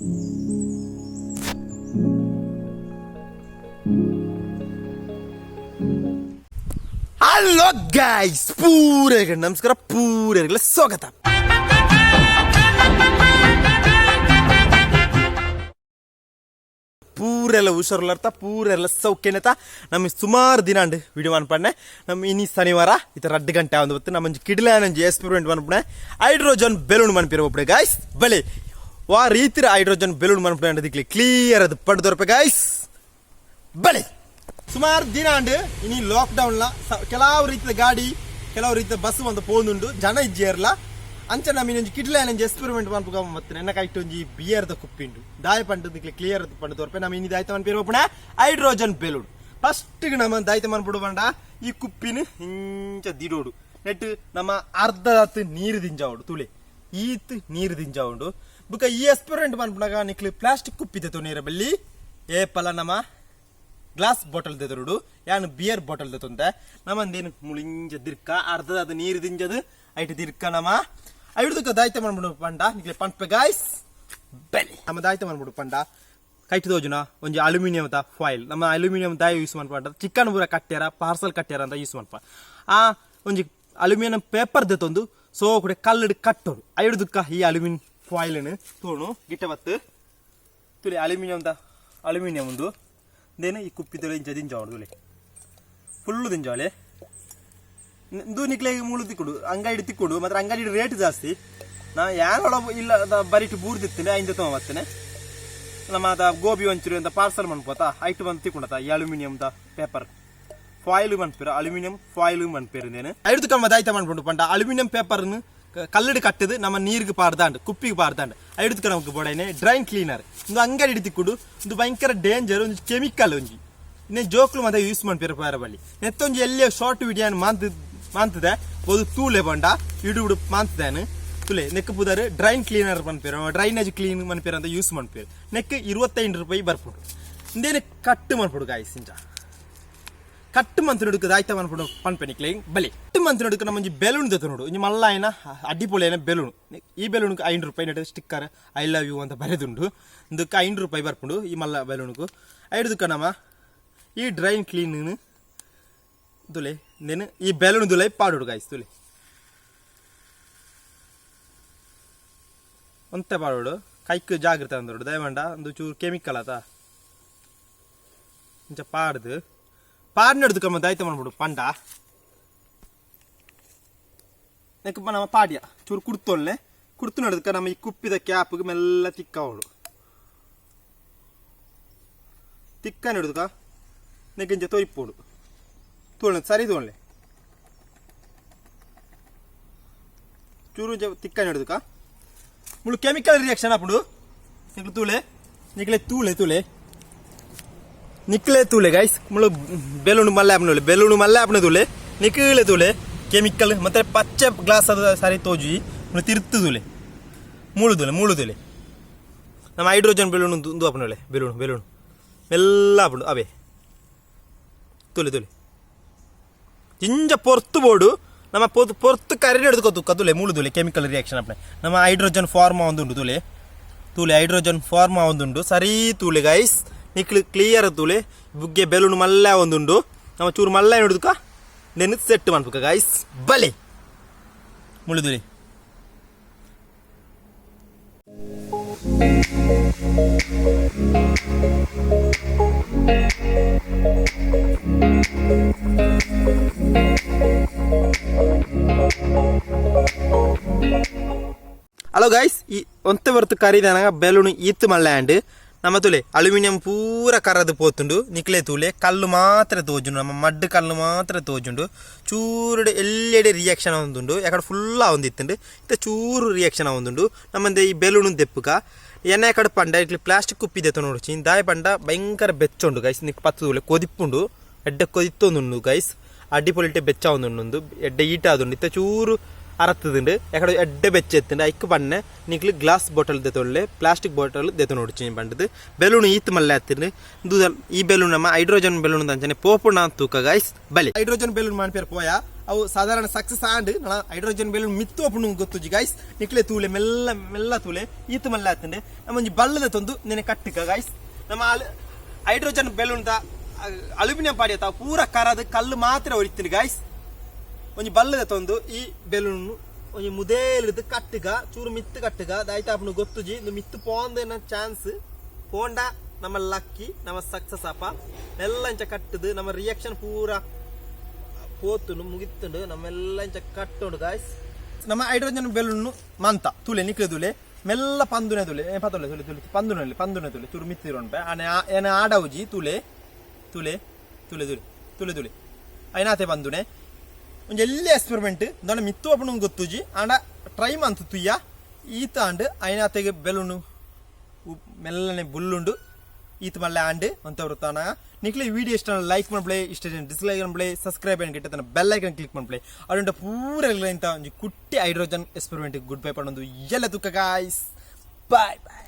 Hello guys, ಪೂರೆಗೆ ನಮಸ್ಕಾರ, ಪೂರೆಗೆ ಸ್ವಾಗತ. ಪೂರೆಲ್ಲ ಹುಷಾರುಲ್ಲರ್ತ, ಪೂರೆಲ್ಲ ಸೌಖ್ಯನತ. ನಮ್ಮ ಸುಮಾರು ದಿನ ಅಂಡ್ ವಿಡಿಯೋ ಅನ್ಪಣ್ಣೆ. ನಮ್ಮ ಇನಿ ಶನಿವಾರ ಇತ 2 ಗಂಟೆ ಒಂದು ಬತ್ತು. ನಮ್ಮ ಕಿಡ್ಲಾನಂಜಿ ಎಕ್ಸ್ಪೆರಿಮೆಂಟ್ ಮನ್ಪಣೆ, ಹೈಡ್ರೋಜನ್ ಬೆಲೂನ್ ಮನ್ಪಿರ ಒಪ್ಪಡೆ ಗಾಯ್ಸ್. ಬಲೆ ವಾ ರೀತಿರ ಹೈಡ್ರೋಜನ್ ಬೆಲೂನ್ ಮನ್ಪಣೆ ಅಂಡದಿಕ್ಲಿ ಕ್ಲಿಯರ್ ಅದು ಪಡ್ದೊರಪೆ ಗಾಯ್ಸ್. ಬಲೆ ಸುಮಾರು ದಿನ ಅಂಡ್ ಇನಿ ಲಾಕ್ ಡೌನ್ ಕೆಲವು ರೀತಿಯ ಗಾಡಿ, ಕೆಲವು ರೀತಿಯ ಬಸ್ ಒಂದು ಪೋಂದುಂಡು, ಜನ ಇಜ್ಜೇರ್ಲ. ಅಂಚ ನಮ್ಮ ಇನ್ನೊಂಜಿ ಕಿಡ್ಲ ಎಕ್ಸ್ಪೆರಿಮೆಂಟ್ ಮನ್ಪುಗ ಮತ್ತೆ ಎನ್ನ ಕೈಟ್ ಒಂಜಿ ಬಿಯರ್ದ ಕುಪ್ಪಿಂಡು ದಾಯ ಪಂಡು ಕ್ಲಿಯರ್ ಪಂಡು ತೋರ್ಪೆ. ನಮ್ಮ ಇನಿ ದಾಯ್ತ ಮನ್ಪಿರ ಒಪ್ಪಣ hydrogen balloon. First ನಮ್ಮ ದಾಯ್ತ ಮನ್ಪುಡು ಪಂಡ ಈ ಕುಪ್ಪಿನ ಇಂಚ ದಿಡೋಡು. ನೆಟ್ ನಮ್ಮ ಅರ್ಧದಾತ್ ನೀರು ದಿಂಜಾವುಡು. ತುಳಿ ಈತ್ ನೀರು ದಿಂಜಾವುಂಡು. ಬುಕ್ಕ ಈ ಎಕ್ಸ್ಪೆರಿಮೆಂಟ್ ಮನ್ಪುನಾಗ ನಿಕ್ಲು ಪ್ಲಾಸ್ಟಿಕ್ ಕುಪ್ಪಿದೆ ನೀರ ಬಲ್ಲಿ ಏಪಲ ನಮ್ಮ ಗ್ಲಾಸ್ ಬಾಟಲ್ ದೆತರುಡು. ಯಾನ್ ಬಿಯರ್ ಬಾಟಲ್ ದೆತೊಂತೆ. ನಮ್ಮಂದೇನು ಮುಳಿಂಜ ದಿರ್ಕ ಅರ್ಧದ ನೀರು ದಿಂಜದು ಐಟ್ ದಿರ್ಕ. ನಮ್ಮ ಐಡ್ದುಕ ದಾಯ್ತ ಮನ್ಬಿಡು ಪಂಡ ನಿಕ್ಲೆ ಪಂಪೆ ಗಾಯ್ಸ್. ಬೆಲೆ ನಮ್ಮ ದಾಯ್ತ ಮನ್ಬಿಡು ಪಂಡ ಕೈಟ್ ದೋಜುನ ಒಂಜಿ ಅಲ್ಯೂಮಿನಿಯಂ ದ ಫಾಯಿಲ್. ನಮ್ಮ ಅಲ್ಯೂಮಿನಿಯಂ ದಾಯ ಯೂಸ್ ಮನ್ಪಂಡ ಚಿಕನ್ ಪೂರ ಕಟ್ಟ್ಯಾರ, ಪಾರ್ಸಲ್ ಕಟ್ಟ್ಯಾರ ಅಂತ ಯೂಸ್ ಮನ್ಪ. ಆ ಒಂಜಿ ಅಲ್ಯೂಮಿನಿಯಂ ಪೇಪರ್ ದೆತೊಂದು ಸೋ ಕೂಡ ಕಲ್ಲಡ್ ಕಟ್ಟೋಡು. ಐಡ್ದುಕ್ಕ ಈ ಅಲ್ಯೂಮಿನಿಯಂ ಫಾಯಿಲ್ನು ತೋಣು ಗಿಟ್ಟ ಬತ್ತು ತುಲಿ ಅಲ್ಯೂಮಿನಿಯಂ the aluminium ಒಂದು ದೇನು ಈ ಕುಪ್ಪಿ ತುಲೆ ಇಂಚ ದಿಂಜಾವಡು. ತುಲೆ ಫುಲ್ಲು ದಿಂಜಾವಳೆ. ಇಂದು ನಿಕ್ಲೆ ಮುಳು ತಿಕ್ಕುಡು, ಅಂಗಡಿ ತಿಕ್ಕುಡು. ಮಾತ್ರ ಅಂಗಡಿ ರೇಟ್ ಜಾಸ್ತಿ. ನಾ ಯಾನೊಳ ಇಲ್ಲ ಬರಿಟ್ ಬೂರ್ದಿತ್ತೇನೆ, ಐಂದ ತಮ್ಮ ಬರ್ತೇನೆ. ನಮ್ಮ ಅದ ಗೋಬಿ ಒಂಚೂರು ಅಂತ ಪಾರ್ಸಲ್ ಮನ್ಪೋತ ಐಟ್ ಬಂದು ತಿಕ್ಕೊಂಡತ. ಈ aluminium the paper foil ಮನ್ಪೇರು, aluminium foil ಮನ್ಪೇರು. ನೇನು ಐದು ಕಮ್ಮ ದಾಯ್ತ ಮನ್ಪುಂಡು ಪಂಡ ಅಲ್ಯೂಮಿನಿಯಂ ಪೇಪರ್ನು ಕಲ್ಲಡಿ ಕಟ್ಟದು ನಮ್ಮ ನೀರಿಗೆ ಪಾರ್ದಾಂಡು, ಕುಪ್ಪಿಗೆ ಪಾರ್ದಾಂಡು. ಐದು ನಮಗೆ ಬೋಡೈನೆ ಡ್ರೈನ್ ಕ್ಲೀನರ್. ಒಂದು ಅಂಗಡಿ ತಿಕ್ಕುಡು. ಒಂದು ಭಯಂಕರ ಡೇಂಜರ್ ಒಂದು ಕೆಮಿಕಲ್. ಒಂಜಿ ಇನ್ನೇ ಜೋಕ್ಲು ಮತ್ತೆ ಯೂಸ್ ಮನ್ಪೇರು ಪಾರ ಬಲ್ಲಿ. ನೆತ್ತೊಂಜಿ ಎಲ್ಲಿಯ ಶಾರ್ಟ್ ವಿಡಿಯೋ ಮಾಂತ ಮಾಂತದೆ ಒಂದು ತೂಲೆ ಬಂಡ ಇಡು ಬಿಡು ಮಾಂತದೇನು. ತುಲೆ ನೆಕ್ ಪುದಾರು ಡ್ರೈನ್ ಕ್ಲೀನರ್ ಮನ್ಪೇರು, ಡ್ರೈನೇಜ್ ಕ್ಲೀನ್ ಮನ್ಪೇರು ಅಂತ ಯೂಸ್ ಮನ್ಪೇರು. ನೆಕ್ 25 ರೂಪಾಯಿ ಬರ್ಪುಂಡು. ಇಂದೇನು ಕಟ್ಟು ಮನ್ಪುಡು ಗಾಯ್ಸ್. ಇಂಚ ಕಟ್ಟು ಮಂತ್ ನಡುಕು ದಾಯ್ತ ಮನ್ಪುಡು ಪನ್ಪೆ ನಿಕ್ಲೆ. ಬಲಿ ಕಟ್ಟು ಮಂತ್ ನಡುಕು ನಮ್ಮ ಒಂಜಿ ಬೆಲೂನ್ ದೆತ್ತ ನೋಡು. ಒಂಜಿ ಮಲ್ಲ ಆಯ್ನ ಅಡ್ಡಿಪೊಳಿ ಬೆಲೂನ್. ಈ ಬೆಲೂನ್ಗೆ 5 ರೂಪಾಯಿ. ನೆಟ್ sticker I love you ಅಂತ ಬರೆದುಂಡು. ಇದಕ್ಕೆ 5 ರೂಪಾಯಿ ಬರ್ಪುಂಡು ಈ ಮಲ್ಲ ಬೆಲೂನ್ಕು. ಐದುಕ್ಕ ನಮ್ಮ ಈ ಡ್ರೈನ್ ಕ್ಲೀನ್ ತುಲೆ ನೇನು ಈ ಬೆಲೂನ್ ದುಲೈ ಪಾಡೋಡು ಗಾಯ್ಸ್. ತುಲೆ ಒಂತೆ ಪಾಡೋಡು. ಕೈಕ್ ಜಾಗ್ರತೆ ಅಂದೋಡು. ದಯವಂಡ ಒಂದು ಚೂರು ಕೆಮಿಕಲ್ ಆತ. ಇಂಚ ಪಾಡ್ದು ಪಾಡ್ನೆಡ್ದು ಕಮ್ಮ ದಾಯ್ತ ಮಾಡ್ಬಿಡು ಪಂಡ ನೆಕ್ ನಮ್ಮ ಪಾಡ್ಯ ಚೂರು ಕುಡ್ತೊಲ್ಲೆ ಕುಡ್ತು ನಡ್ದಕ್ಕ ನಮ್ಮ ಈ ಕುಪ್ಪಿದ ಕ್ಯಾಪ್ಗೆ ಮೆಲ್ಲ ತಿಕ್ಕವಳು ತಿಕ್ಕ ನೆಡ್ದಕ ನೆಕ್ ಇಂಚ ತೊರಿಪೋಡು. ತೋಳೆ ಸರಿ ತೋಳೆ ಚೂರು ಇಂಚ ತಿಕ್ಕ ನೆಡ್ದಕ ಮುಳು ಕೆಮಿಕಲ್ ರಿಯಾಕ್ಷನ್ ಆಪುಂಡು. ನಿಕ್ಲು ತೂಲೆ, ನಿಕ್ಲೆ ತೂಲೆ, ತೂಲೆ ನಿಕ್ಲೆ ತೂಲೆ ಗೈಸ್. ಮುಳು ಬೆಲೂನ್ ಮಲ್ಲೆ ಆಪುಂಡು, ಬೆಲೂನ್ ಮಲ್ಲೆ ಆಪುಂಡು. ತೂಲೆ, ನಿಕ್ಲೆ ತೂಲೆ. ಕೆಮಿಕಲ್ ಮತ್ತೆ ಪಚ್ಚೆ ಗ್ಲಾಸ್ ಅದು ಸರಿ ತೋಜಿ. ಮುಳು ತಿರ್ತು ತೂಲೆ, ಮುಳು ತೂಲೆ, ಮುಳು ತೂಲೆ. ನಮ್ಮ ಹೈಡ್ರೋಜನ್ ಬೆಲೂನ್ ಉಂದು ಆಪುಂಡು. ಬೆಲೂನ್ ಬೆಲೂನ್ ಮೆಲ್ಲ ಆಪುಂಡು. ಅವೇ ತುಲೆ ತುಲೆ ಜಿಂಜ ಪೊರ್ತು ಬೋಡು. ನಮ್ಮ ಪೊರ್ತು ಪೊರ್ತು ಕರೆಡಿ ಹಿಡಿದು ತುಲೆ ಮುಳು ತುಲೆ. ಕೆಮಿಕಲ್ ರಿಯಾಕ್ಷನ್ ಅಪ್ನೆ ನಮ್ಮ ಹೈಡ್ರೋಜನ್ ಫಾರ್ಮ್ ಆವೊಂದುಂಡು. ತುಲೆ ತೂಲೆ, ಹೈಡ್ರೋಜನ್ ಫಾರ್ಮ್ ಆವೊಂದುಂಡು. ಸರಿ ತೂಲೆ ಗೈಸ್, ನಿಕ್ಲು ಕ್ಲಿಯರ್ ತೂಲೆ. ಬುಗ್ಗೆ ಬೆಲೂನ್ ಮಲ್ಲ ಒಂದುಂಡು. ನಮ್ಮ ಚೂರು ಮಲ್ಲ ಹಿಡಿದುಕ ನೆನ್ ಸೆಟ್ ಮನ್ಪುಕ ಗೈಸ್. ಬಲೆ ಮುಳುದುಲೆ. ಹಲೋ ಗೈಸ್, ಈ ಒಂತೆ ಹೊರ್ತು ಕರಿದನಾಗ ಬೆಲೂನ್ ಈತ್ ಮಲ್ಯಾಂಡ್. ನಮ್ಮ ತುಲೆ ಅಲ್ಯೂಮಿನಿಯಂ ಪೂರ ಕರದು ಪೋತುಂಡು. ನಿಕ್ಲೆ ತೂಲೆ, ಕಲ್ಲು ಮಾತ್ರ ತೋಜುಂಡು. ನಮ್ಮ ಮಡ್ಡು ಕಲ್ಲು ಮಾತ್ರ ತೋಜುಂಡು. ಚೂರುಡು ಎಲ್ಲೆಡೆ ರಿಯಾಕ್ಷನ್ ಆವೊಂದುಂಡು. ಯಾಕಡೆ ಫುಲ್ ಆವೊಂದಿತ್ತುಂಡು, ಇತ್ತೆ ಚೂರು ರಿಯಾಕ್ಷನ್ ಆವೊಂದುಂಡು. ನಮ್ಮಂದೆ ಈ ಬೆಲೂನ್ ದೆಪ್ಪುಕ ಎಣ್ಣೆ ಕಡೆ ಪಂಡ ಇಟ್ಲಿ ಪ್ಲಾಸ್ಟಿಕ್ ಕುಪ್ಪಿ ದೆತ್ತ ನೋಡುಚಿ. ದಾಯ ಪಂಡ ಭಯಂಕರ ಬೆಚ್ಚುಂಡು ಗೈಸ್. ನಿಕ್ ಪತ್ತು ತೂಲೆ, ಕೊದಿಪ್ಪುಂಡು, ಎಡ್ಡೆ ಕೊದಿತ್ತೊಂದುಂಡು ಗೈಸ್. ಅಡ್ಡಿಪೊಲಿಟೆ ಬೆಚ್ಚ ಒಂದುಂಡು, ಎಡ್ಡೆ ಈಟ ಆದುಂಡು. ಇತ್ತೆ ಚೂರು ಅರತ್ತುದುಂಡು. ಎಕಡೆ ಎಡ್ಡೆ ಬೆಚ್ಚ ಇತ್ತುಂಡು. ಐಕ್ ಪನ್ನೆ ನಿಕ್ಲು ಗ್ಲಾಸ್ ಬಾಟಲ್ ದೆತೊನ್ಲೆ, ಪ್ಲಾಸ್ಟಿಕ್ ಬಾಟಲ್ ದೆತೊನೊಡ್ಚಿ ಪಂಡುದು. ಬೆಲೂನ್ ಈತ್ ಮಲ್ಲೆ ಆತ್ಂಡ್. ಉಂದು ಈ ಬೆಲೂನ್ ನಮ್ಮ ಹೈಡ್ರೋಜನ್ ಬೆಲೂನ್ ಅಂಚನೆ ಪೋಪುನ ತೂಕ ಗೈಸ್. ಬಲೆ ಹೈಡ್ರೋಜನ್ ಬೆಲೂನ್ ಮನ್ಪೆರ್ ಪೋಯ. ಅವು ಸಾಧಾರಣ ಸಕ್ಸಸ್ ಆಂಡ್. ನನ ಹೈಡ್ರೋಜನ್ ಬೆಲೂನ್ ಮಿತ್ತ್ ಪೋಪುಂಡು ಗೊತ್ತುಜಿ ಗೈಸ್. ನಿಕ್ಲೆ ತೂಲೆ, ಮೆಲ್ಲ ಮೆಲ್ಲ ತೂಲೆ, ಈತ್ ಮಲ್ಲೆ ಆತ್ಂಡ್. ನಮ್ಮ ಒಂಜಿ ಬಲ್ಲ್ ದೆತೊಂದು ನೆನೆ ಕಟ್ಟುಕ ಗೈಸ್. ನಮ್ಮ ಹೈಡ್ರೋಜನ್ ಬೆಲೂನ್ ದ ಅಲ್ಯೂಮಿನಿಯಂ ಪಾಡಿಯತ ಪೂರ ಕರದ್ ಕಲ್ಲು ಮಾತ್ರ ಒರಿತ್ಂಡ್ ಗೈಸ್. ಒಂಜಿ ಬಲ್ಲ್ ದೆತೊಂದು ಈ ಬೆಲೂನ್ ಒಂಜಿ ಮುದೇಲಿದ್ ಕಟ್ಟುಗ, ಚೂರು ಮಿತ್ತ್ ಕಟ್ಟುಗ. ದಾಯ್ತ ಆಪುಂಡು ಗೊತ್ತುಜಿ. ಇಂದು ಮಿತ್ತ್ ಪೋಂದೇನ ಚಾನ್ಸ್. ಪೋಂಡ ನಮ್ಮ ಲಕ್ಕಿ, ನಮ್ಮ ಸಕ್ಸಸ್ ಆಪ. ಎಲ್ಲ ಇಂಚ ಕಟ್ಟುದು ನಮ್ಮ ರಿಯಾಕ್ಷನ್ ಪೂರ ಪೋತುಂಡು, ಮುಗಿತ್ತುಂಡು. ನಮ್ಮೆಲ್ಲ ಇಂಚ ಕಟ್ಟುಂಡು ಗಾಯ್ಸ್. ನಮ್ಮ ಹೈಡ್ರೋಜನ್ ಬೆಲೂನ್ ಮಂತ ತೂಲೆ, ನಿಕ್ಲೆ ತೂಲೆ, ಮೆಲ್ಲ ಪಂದುನೆ ತೂಲೆ, ಪತೊಲೆ ತೂಲೆ ತೂಲೆ, ಪಂದುನೆ ಪಂದುನೆ ತೂಲೆ. ಚೂರು ಮಿತ್ತಿರೋನ್ಪೆ ಆನೆ ಏನ ಆಡವುಜಿ. ತೂಲೆ ತೂಲೆ ತೂಲೆ ತೂಲೆ ತೂಲೆ ತೂಲೆ, ಐನಾತೆ ಪಂದುನೆ. ಒಂಜಿ ಎಲ್ಲಿ ಎಕ್ಸ್ಪೆರಿಮೆಂಟ್ ದೊನ ಮಿತ್ತು ಆಪುಂಡು ಗೊತ್ತುಜಿ, ಆಂಡ ಟ್ರೈ ಮಂತ್ ತುಯ್ಯ. ಈತ ಆಂಡ್. ಐನಾತೆಗೆ ಬೆಲೂನು ಮೆಲ್ಲನೆ ಬುಲ್ಲುಂಡು. ಈತ್ ಮಲ್ಲೆ ಆಂಡ್ ಅಂತ ವೃತ್ತಾನ. ನಿಕ್ಲೆ ವಿಡಿಯೋ ಇಷ್ಟ ಲೈಕ್ ಮನ್ಪುಲೆ, ಇಷ್ಟ ಡಿಸ್ಲೈಕ್ ಮನ್ಪುಲೆ, ಸಬ್ಸ್ಕ್ರೈಬ್ ಗಿಟ್ಟ ಬೆಲ್ ಐಕನ್ ಕ್ಲಿಕ್ ಮನ್ಪುಲೆ. ಅಡುಂಟ ಪೂರ ಇಂತ ಒಂಜಿ ಕುಟ್ಟಿ ಹೈಡ್ರೋಜನ್ ಎಕ್ಸ್ಪೆರಿಮೆಂಟ್ ಗುಡ್ ಬೈ ಪಂಡೊಂದು ಎಲ್ಲ ತುಕ್ಕ ಗಾಯ್ಸ್. Boy boy.